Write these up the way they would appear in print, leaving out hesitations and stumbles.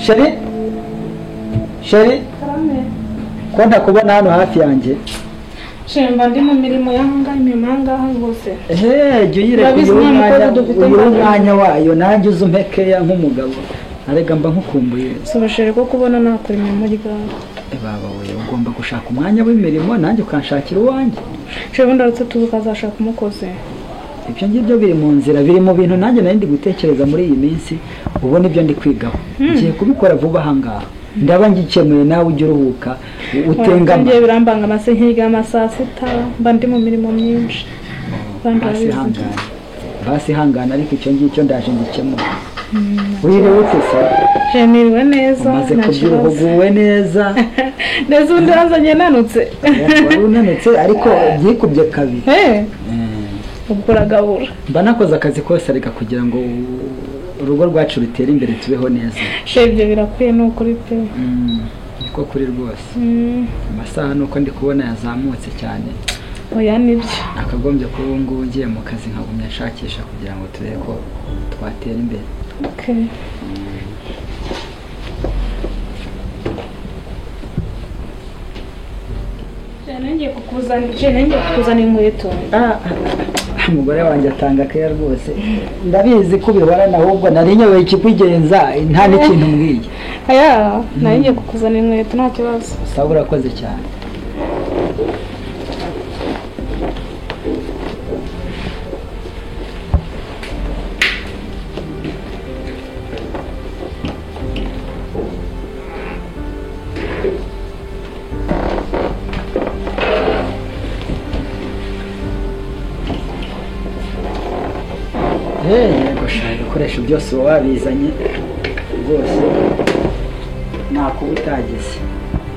Chérie, chérie, ko ntakubona hano hafi yanjye? Shemba ndi mu mirimo y'ahangaha, imirimo y'ahangaha rwose. Ehe, jya uyireka Urabizi uyihe nta mukozi umwanya, dufite uyihe mbaraga. umwanya wayo, nanjye uze umpekeya nk'umugabo. Arega mba nkukumbuye. Si chérie, ko kubona nakora imirimo ryari? Baba we, ugomba gushaka umwanya w'imirimo nanjye ukanshakira uwanjye. Chérie, ubundi aretse tukazashaka umukozi. Ibyo ngibyo biri mu nzira, biri mu bintu nanjye nari ndi gutekereza muri iyi minsi, ubu nibyo ndi kwigaho. Ngiye kubikora vuba aha ngaha. Ndaba ngikemuye, nawe ujye uruhuka utengama. Ngiye birambangama se, nkiryama saa sita, mba ndi mu mirimo myinshi. Kandi Basi urabizi. ihangane, basi ihangane, ariko icyo ngicyo ndaje ngikemura. Wiriwe ute se? Chérie, niriwe neza. Umaze Nta kubyibuha, kibazo. uguwe neza. Ndetse undi wazanye nanutse. Wari unanutse ariko byikubye kabiri. Eh, ubwo uragabura. Mba nakoze akazi kose areka kugira ngo urugo rwacu rutere imbere, tubeho neza. Chérie, ibyo birakwiye ni ukuri pe. Niko kuri rwose. Amasaha nuko ndi kubona yazamutse cyane. Oya, nibyo. Nakagombye kuba ubu ngubu ngiye mu kazi, nkagumya nshakisha kugira ngo turebe ko twatera imbere. Okay. Chérie, ngiye kukuzanira inkweto. Umugore wanjye atanga keya rwose, ndabizi ko ubihorana, ahubwo nari nyobewe ikikugenza nta n'ikintu mbwiye. Aya, nari ngiye kukuzanira inkweto, nta kibazo. Sawa, urakoze cyane. Yego sha, ibikoresho byose uba wabizanye rwose, nakuba utageze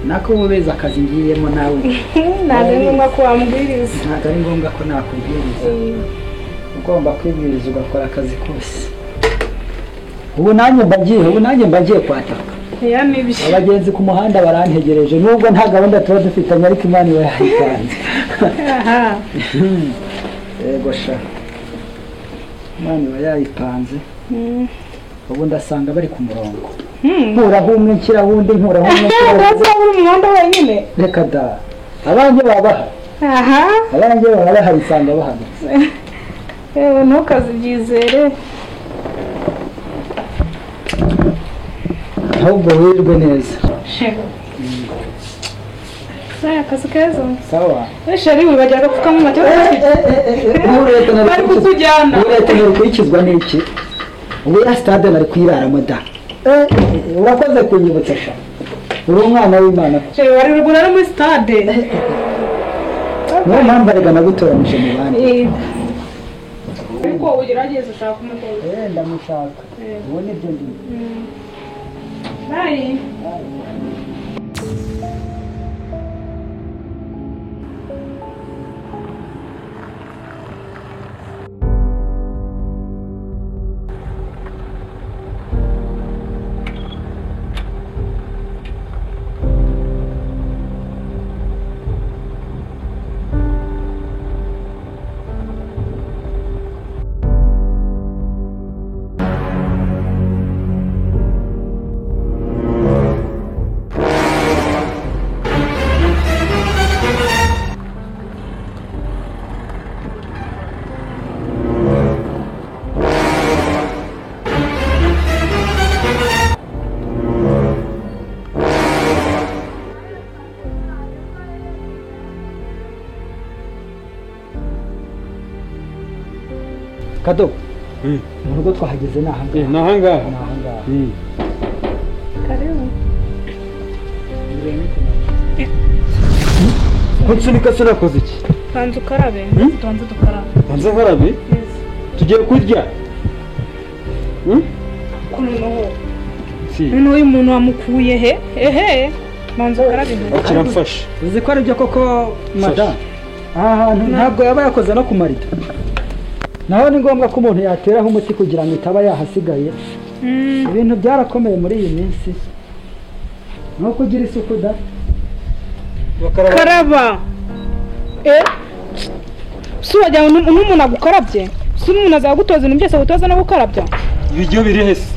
nako uba ubizi akazi ngiyemo nawe. Ntabwo ari ngombwa ko wambwiriza. Ntabwo ari ngombwa ko nakubwiriza, ugomba kwibwiriza ugakora akazi kose. Ubu nanjye mba ngiye kwataka. Oya, nibyo. Abagenzi ku muhanda barantegereje, nubwo nta gahunda tuba dufitanye, ariko Imana iba yayitanze. Aha. Yego sha, Imana iba yayipanze. Ubu ndasanga bari ku murongo, nkuraho umwe nshyiraho undi, nkuraho umwe nshyiraho undi. Ndetse uri mu muhanda wenyine? Reka da, abanjye baba bahari. Aha. Abanjye baba bahari, usanga bahagaze. Yewe, ntukazibyizere. Ahubwo wirirwe neza. Saya, akazi keza. Sawa. Chérie, wibagira agapfukamunwa cyangwa? Ubu leta nari Bari kukujyana. Ubu leta nari kuyikizwa n'iki? Ubu ya stade nari kuyiraramo da. Urakoze kunyibutsa sha, uri umwana w'Imana. Chérie, wari ruguru ari muri stade. Niyo mpamvu arega nagutoranije mu bandi. Ariko ugerageze ushaka umukozi. Ndamushaka, ubu nibyo ndimo. Bye. Kado, mu rugo twahageze, ni ahangaha. Ni ahangaha. Ni ahangaha. Karibu. Ko nsunika se, nakoze iki? Banza ukarabe, tubanze dukarabe. Banza nkarabe? Yes. Tugiye kurya. Ko noneho Si. Noneho uyu muntu wamukuye he? Ehe, banza ukarabe intoki. Kiramfasha. Uzi ko aribyo koko madamu, aha hantu ntabwo yaba yakoze no ku marido, naho ni ngombwa ko umuntu yateraho umuti kugira ngo itaba yahasigaye. Ibintu byarakomeye muri iyi minsi, ni uko ugira isuku da. Bakaraba. Karaba. Eh, si wagira ngo n'umuntu agukarabye, si umuntu azagutoza ibintu byose, agutoza no gukarabya. Ibiryo biri hese.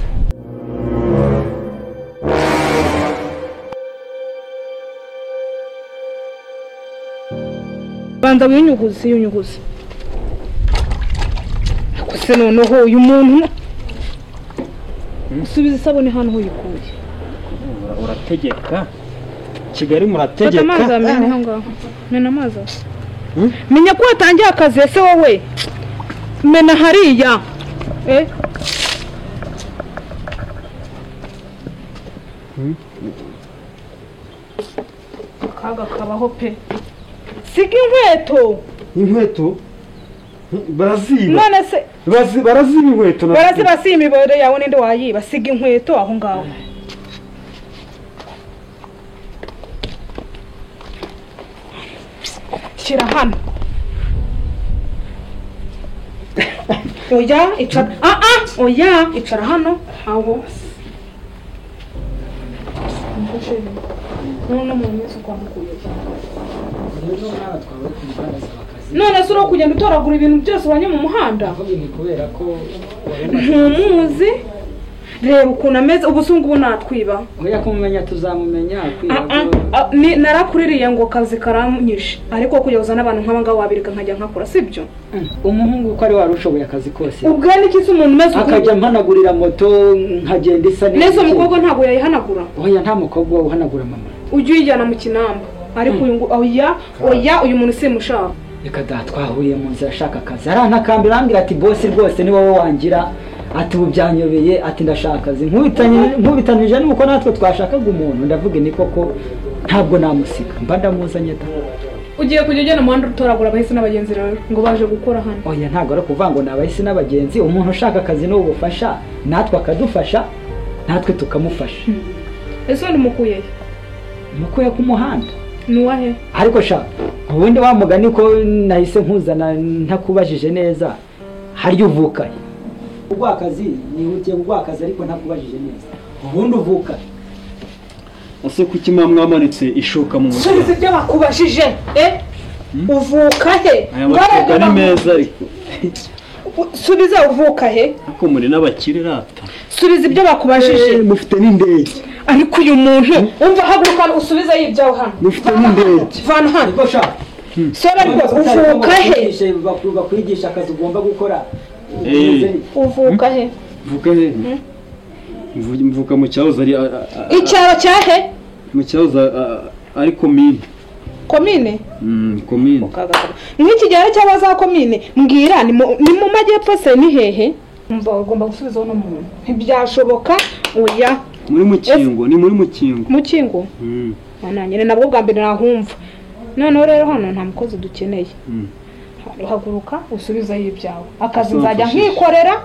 Banza winyuguze yunyuguze. Akose noneho uyu muntu usubiza isabune hano uyikuye. Urategeka. Kigali murategeka. Fata amazi amene aho ngaho. Mena amazi. Menya ko watangiye akazi ese wowe. Mena hariya. Akaga kabaho pe. Siga inkweto. Inkweto? Baraziba. None se baraziba inkweto na. Baraziba si imibare yawe ninde wayiba. Siga inkweto aho ngaho. Shyira hano. Oya icara. Oya icara hano. Aho. None mu minsi kwa mukuye. None se uri kugenda utoragura ibintu byose ubonye mu muhanda? Kubera ko ntumuzi. Reba ukuntu ameze ubu se ngubu natwiba. Oya kumumenya tuzamumenya kwiba. Ni narakuririye ngo kazi karanyishe ariko kujya uzana abantu nk'aba ngaba wabirika nkajya nkakora sibyo? Umuhungu ko ari warushoboye akazi kose. Ubwo niki se umuntu umeze akajya mpanagurira moto nkagenda isa neza. Neza umukobwa ntabwo yayihanagura. Oya nta mukobwa uhanagura mama. Ujye uyijyana mu kinamba. Ariko uyu ngo oya oya uyu muntu simushaka. Reka da twahuriye mu nzira ashaka akazi. Arantakambira arambwira ati boss rwose ni wowe wangira. Ati ubu byanyobeye ati ndashaka akazi. Nkubitanije nuko natwe twashakaga umuntu ndavuga ni koko ntabwo namusika mba ndamuzanye ta. Ugiye kujya ugenda muhanda utoragura abahisi n'abagenzi rero ngo baje gukora hano. Oya ntabwo ari kuvuga ngo nabahisi n'abagenzi, umuntu ushaka akazi no ubufasha natwe akadufasha natwe tukamufasha. Ese ndi mukuye? Mukuye ku muhanda. Nuwahe? Ariko sha ubundi wa mugani ko nahise nkuzana ntakubajije neza haryo uvukaye. Ugwakazi nihutiye kugwakazi ariko ntakubajije neza. Ubundi uvuka. Ese kuki mwamanitse ishuka mu mutwe? Subiza ibyo bakubajije. Uvuka he? Aya ni meza ariko. Subiza uvuka he? Ariko muri n'abakire rata. Subiza ibyo bakubajije. Mufite n'indege. Ariko uyu muntu umva haguruka usubiza yibyawe hano. Mufite n'indege. Vana hano. Ariko sha. Sora ariko uvuka he? Bakwigisha akazi ugomba gukora. Uvuka he? Mvuka he? Mvuka mu cyahoze ari icyaro cyahe? Mu cyahoze ari komine. Komine? Komine. Nk'ikigero cy'abaza komine mbwira ni mu majyepfo se ni hehe? Umva ugomba gusubizaho no muntu. Ntibyashoboka oya. Muri Mukingo, ni muri Mukingo. Mukingo? Nanjye nabwo bwa mbere nahumva. Noneho rero hano nta mukozi dukeneye. Haguruka usubizayo ibyawe. Akazi nzajya nkikorera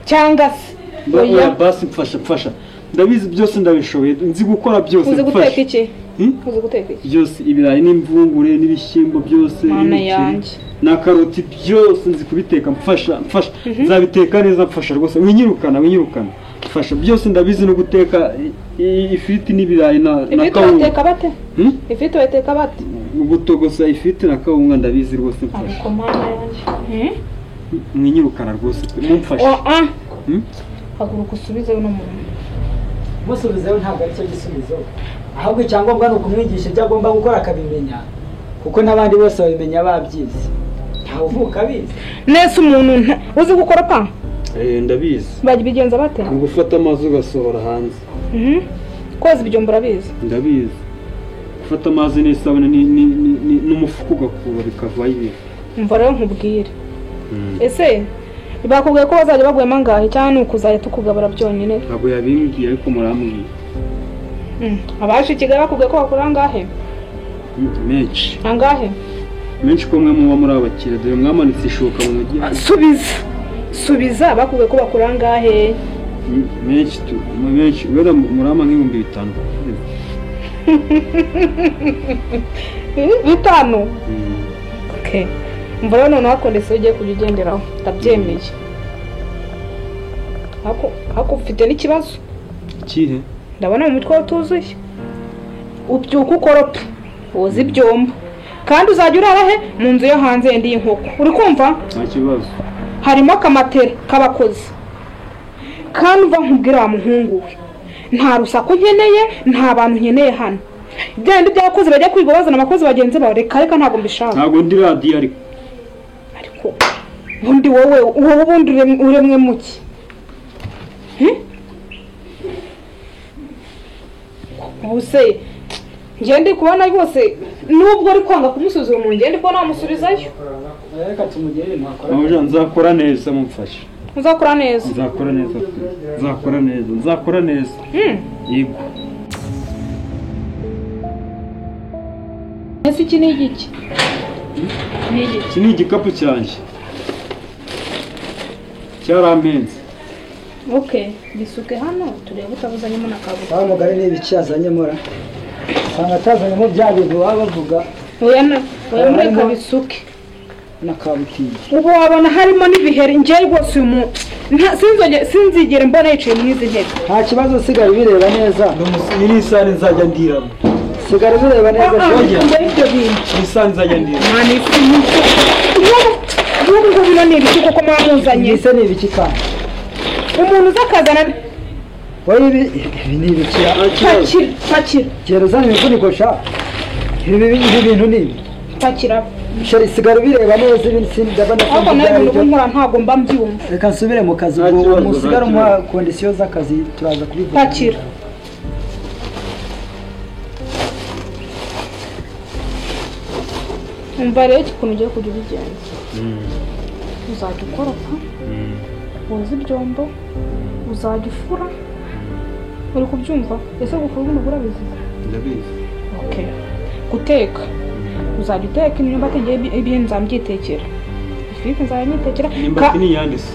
cyangwa se oya basi mfasha ndabizi byose ndabishoboye nzi gukora byose. Uzi guteka iki? Uzi guteka iki? Byose ibirayi n'imvungure n'ibishyimbo byose n'imiceri na karoti byose nzi kubiteka. Mfasha nzabiteka neza mfasha rwose winyirukana mfasha byose ndabizi no guteka ifiriti n'ibirayi na kawunga. Ifiriti bate? Ifiriti bateka bate? Gutogosa ifiriti na kawunga ndabizi rwose mfasha. Ariko mana yanjye mwinyirukana rwose mumfashe. Haguruka usubizeyo no muntu. Musubizeyo ntabwo ari cyo gisubizo. Ahubwo icyangombwa ni ukumwigisha ibyo agomba gukora akabimenya kuko n'abandi bose babimenya babyize. Ntawe uvuka abizi. Nese umuntu uzi gukora pa? Ndabizi. Babigenza bate? Gufata amazi ugasohora hanze. Koza ibyombo urabizi? Ndabizi. Gufata amazi n'isabune n'umufuka ugakura bikavayo ibintu. Umva rero nkubwire. Ese bakubwiye ko bazajya bagwema angahe cyangwa ni ukuzajya tukugabura byonyine? Ntabwo yabimbwiye ariko murambwiye. Abaje i Kigali bakubwiye ko bakura angahe? Menshi. Angahe? Menshi ko mwe muba muri abakire dore mwamanitse ishuka mu mujyi. Subiza. Subiza bakubwiye ko bakura angahe? Menshi tu, menshi. Wera murama nk'ibihumbi 5. 5? Okay. Mvura none hakondese ugiye kujya ugenderaho ndabyemeye. Ako ufite n'ikibazo? Ikihe? Ndabona mu mutwe utuzuye. Ubyuka ukoropa woza ibyombo kandi uzajya urara he? Mu nzu yo hanze ndi inkoko. Uri kumva? Nta kibazo. Harimo akamatera k'abakozi. Kandi uva nkubwira wa muhungu we, nta rusaku nkeneye, nta bantu nkeneye hano. Ibyo by'abakozi bajya kwiga bazana abakozi bagenzi bawe, reka reka ntabwo mbishaka. Ntabwo ndi radiyo ariko. Ariko ubundi wowe ubundi uremwe muki? Ubuse njye ndi kubona rwose nubwo ari kwanga kumusuzuma umuntu, njye ndi kubona wamusubizayo. Reka tumugirire ntakora. Mabuja nzakora neza mumfashe. Uzakora neza. Nzakora neza. Nzakora neza. Nzakora neza. Yego. Ese iki ni igiki? Ni igiki? Iki ni igikapu cyanjye. Cyarampenze. Okay, gisuke hano turebe utabuzanyemo na kabuga. Wa mugari ni ibiki yazanyemo ra? Usanga atazanyemo bya bintu baba bavuga. Oya na, oya mureka bisuke. Na kabutiki. Ubu wabona harimo n'ibiheri njye rwose uyu muntu sinzigere mbona yicaye mu izi ntebe. Nta kibazo, sigara ubireba neza. Iyi ni isahani nzajya ndiramo. Sigara ubireba neza. Ibyo bintu. Iyi sahani nzajya ndiramo. Mwana isi n'ubu ngubu bino ni ibiki koko mwamuzanye? Ese ni ibiki kandi? Umuntu uza akazana wowe ibi ni ibiki? Pakira, pakira. Gera uzana imifuniko sha. Ibi bintu ni ibi. Pakira. Sheri sigara ubireba neza ibi sindabona. Ariko nawe ibintu ubu nkora ntabwo mba mbyumva. Reka nsubire mu kazi ubwo musigare umuha kondisiyo z'akazi turaza kubivuga. Pakira. Umva rero ukuntu ugiye kujya ubigenza. Uzajya ukoropa, woza ibyombo, uzajya ufura. Uri kubyumva? Ese gufura ubundi urabizi? Ndabizi. Okay. Guteka. Uzajya uteka imyumbati ngiye ibintu nzambyitekera. Ifiriti nzajya nyitekera. Imyumbati ni iyande se?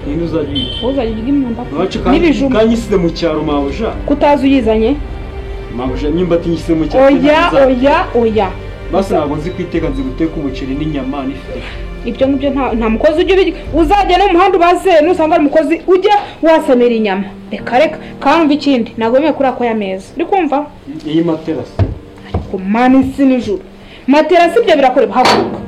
Ninde uzajya uyirya? Uzajya urya imyumbati n'ibijumba. Kanyisize mu cyaro mabuja. Kutazi uyizanye? Mabuja imyumbati nyisize mu cyaro. Oya oya oya. Basi ntabwo nzi kwiteka, nzi guteka umuceri n'inyama n'ifiriti. Ibyo ngibyo nta mukozi ujya ubirya. Uzajya no mu muhanda ubaze nusanga ari umukozi ujya wasamira inyama. Reka reka. Kandi ikindi ntabwo wemewe kuri ako y'ameza. Uri kumva? Iyi materasi. Ariko mani isi n'ijuru. Materasi ibyo birakoreba, haguruka.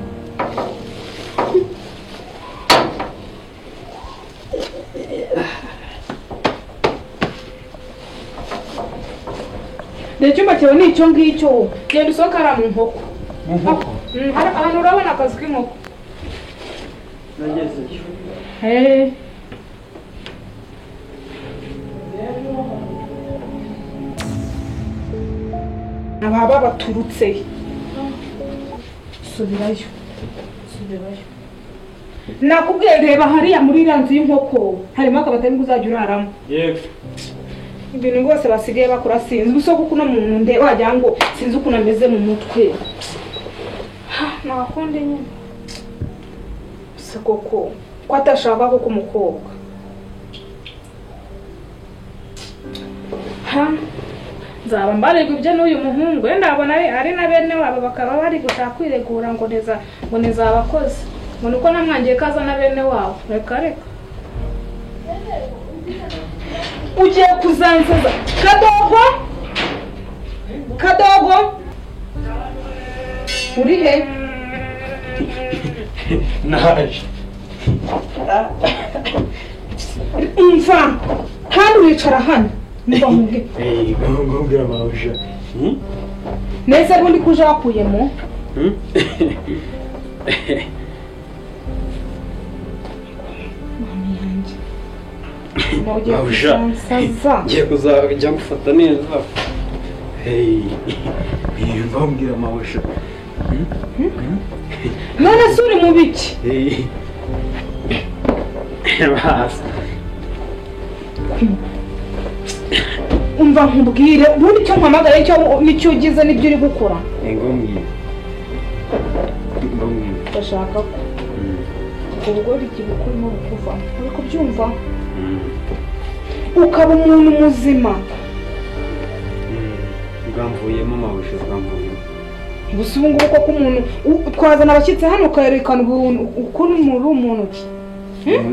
Dore icyumba cyawe ni icyo ngicyo. Genda usohoke hariya mu nkoko. Mu nkoko? Ahantu urabona akazu k'inkoko. Nagezeyo. Ababa baturutse. Subirayo. Subirayo. Nakubwiye reba hariya muri iriya nzu y'inkoko harimo akabati ariko uzajya uraramo. Yego. Ibintu rwose basigaye bakora sinzi gusa kuko uno muntu nde wagira ngo sinzi ukuntu ameze mu mutwe. Nakunde nyine. Se koko ko atashaka koko umukobwa. Nzaba mbarirwa ibyo n'uyu muhungu wenda abona ari na bene wabo bakaba bari gushaka kwiregura ngo neza ngo neza abakozi ngo nuko namwangiye kaza na bene wabo. Reka reka. Ugiye kuzansaza. Kadogo! Kadogo! Uri he? Naje. Umva! Hano wicara hano. Niba nkubwira. Nkubwira mabuja. Nese bundi kuje wakuyemo? Mami yanjye. Mabuja. Ngiye kuzajya gufata neza. Mbabwira mabuja. None se uri mu biki? Basi. Umva nkubwire ubundi icyo mpamagaye cyo nicyo ugize n'ibyo uri gukora. Ngombwira. Ndashaka ko ubwo igihe urimo kuva uri kubyumva ukaba umuntu muzima. Bwamvuyemo mabuja, bwamvuyemo. Gusa ubu ngubu koko umuntu twazana abashyitsi hano ukayerekana ukuntu uri umuntu ki?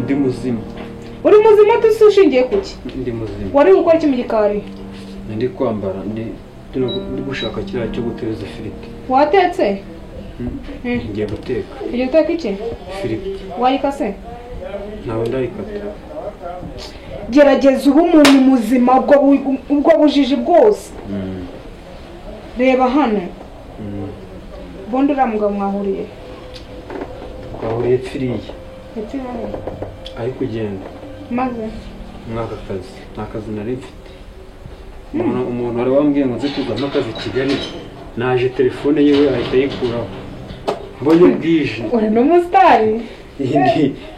Ndi muzima. Uri muzima tusi ushingiye kuki? Ndi muzima. Wari gukora iki mu gikari? Ndi kwambara, ndi gushaka kiriya cyo gutereza ifiriti. Watetse? Ngiye guteka. Ugiye guteka iki? Ifiriti. Wayikase? Ntabwo ndayikata. Gerageza ube umuntu muzima ubwo bujiji bwose. Reba hano. Ubundi uriya mugabo mwahuriye? Twahuriye pfiriye. Pfiriye? Ari kugenda. Maze? Mwaka kazi. Nta kazi nari mfite. Umuntu wari wambwiye ngo nze kuzana akazi i Kigali, naje telefone yiwe ahita ayikuraho. Mbonye bwije. Uri n'umusitari?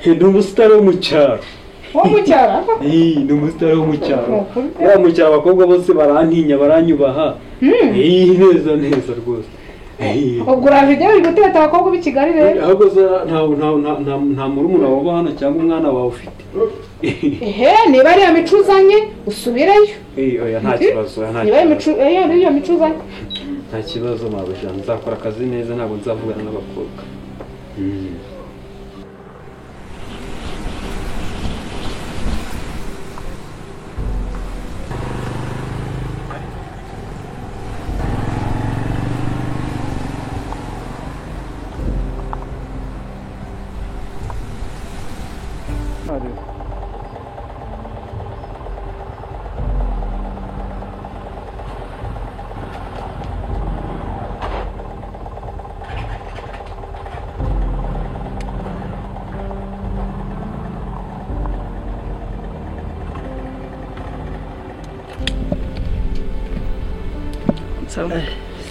Ndi umusitari wo mu cyaro. Wo mu cyaro? Ndi umusitari wo mu cyaro. Uriya mu cyaro abakobwa bose barantinya, baranyubaha. Neza neza rwose. Ubwo uraje ujya guteta abakobwa b'i Kigali rero? Ahubwo nta murumuna wawe hano cyangwa umwana wawe ufite. Ehe, niba ari iyo mico uzanye usubireyo. Oya nta kibazo, nta kibazo. Niba ari iyo mico uzanye. Nta kibazo mabuja, nzakora akazi neza ntabwo nzavugana n'abakobwa.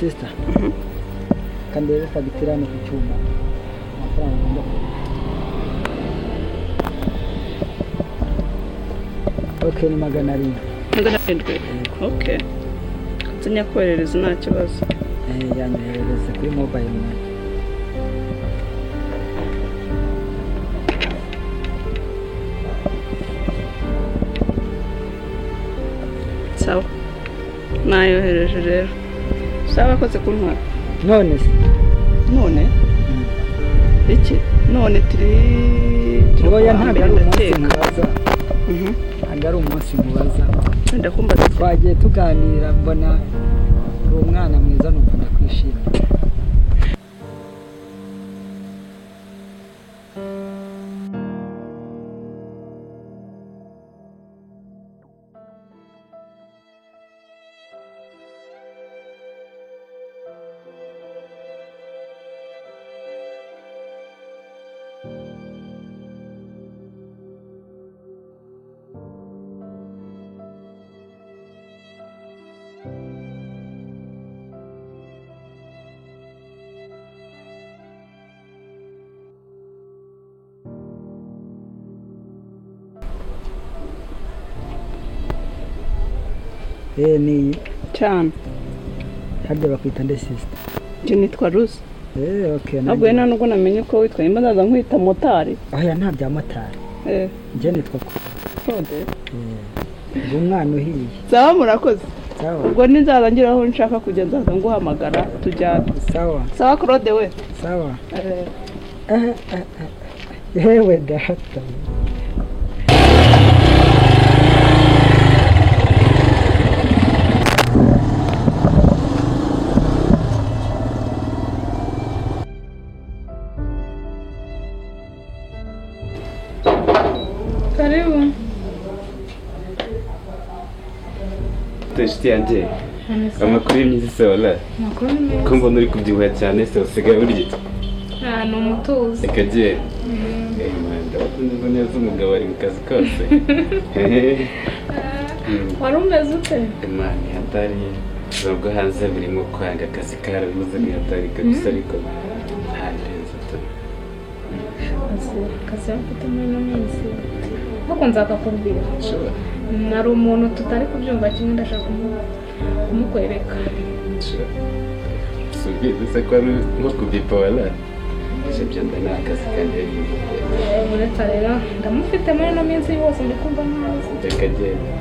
Sister, kandebe fagitire hano ku cyuma amafaranga ngomba kugura. Okay, ni 700. 700. Okay. Nzinyakoherereza nta kibazo. Yanyoherereze kuri mobile money. Sawa. Nayohereje rero. Sawa koze kuntwara. None se? None? Iki? None turi oya ntabwo ari umunsi nkubaza. Ntabwo ari umunsi nkubaza. Ndakumbaza. Twagiye tuganira mbona uri umwana mwiza numva ndakwishimiye. Ni cyane. Harya bakwita nde sister? Njye nitwa Rusi. Okay. Ntabwo nta nubwo namenye ko witwa imba ndaza nkwita motari. Oya nta bya motari. Njye nitwa Claude. Ndi umwana uhiye. Sawa murakoze. Sawa. Ubwo ninzaza ngira aho nshaka kujya nzaza nguhamagara tujyane. Sawa. Sawa Claude we. Sawa. Yewe data. Karibu. Inshuti yanjye amakuru y'imyiza se wala? Amakuru ni meza. Ko mbona uri kubyibuha cyane se usigaye urya iki? Ni umutuzo. Reka genda. Ndabona neza umugabo ari mu kazi kose. Wari umeze ute? Imana hatari ubwo hanze burimo kwanga akazi karabuze ni hatari kabisa ariko ntarenze tu. Akazi mfite muri ino minsi nkuko nzakakubwira. Nari umuntu tutari kubyumva kimwe ndashaka kumukwereka. Subize se ko ari nko kubipa wala? Ibyo nda ni akazi kanjye. Uretse rero ndamufite muri ino minsi yose ndi kumva ntazi. Reka genda.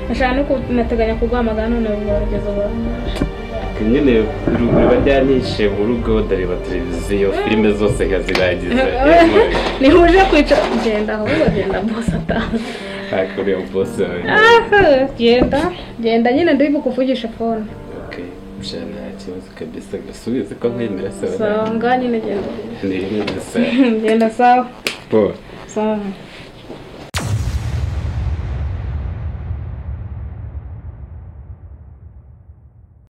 Nashaka no nateganya kuguhamagara none burageze ubu. Nyine riba ryanishe mu rugo ndareba televiziyo filime zose nkazirangiza. Nihuje kwica genda ahubwo genda boss atazi. Akuriye boss wawe. Genda genda nyine ndi bukuvugisha phone. Okay, nta kibazo kabisa gasubize ko nkwemera sawa. Sawa nga nyine genda. Ni neza. Genda sawa. Po. Sawa.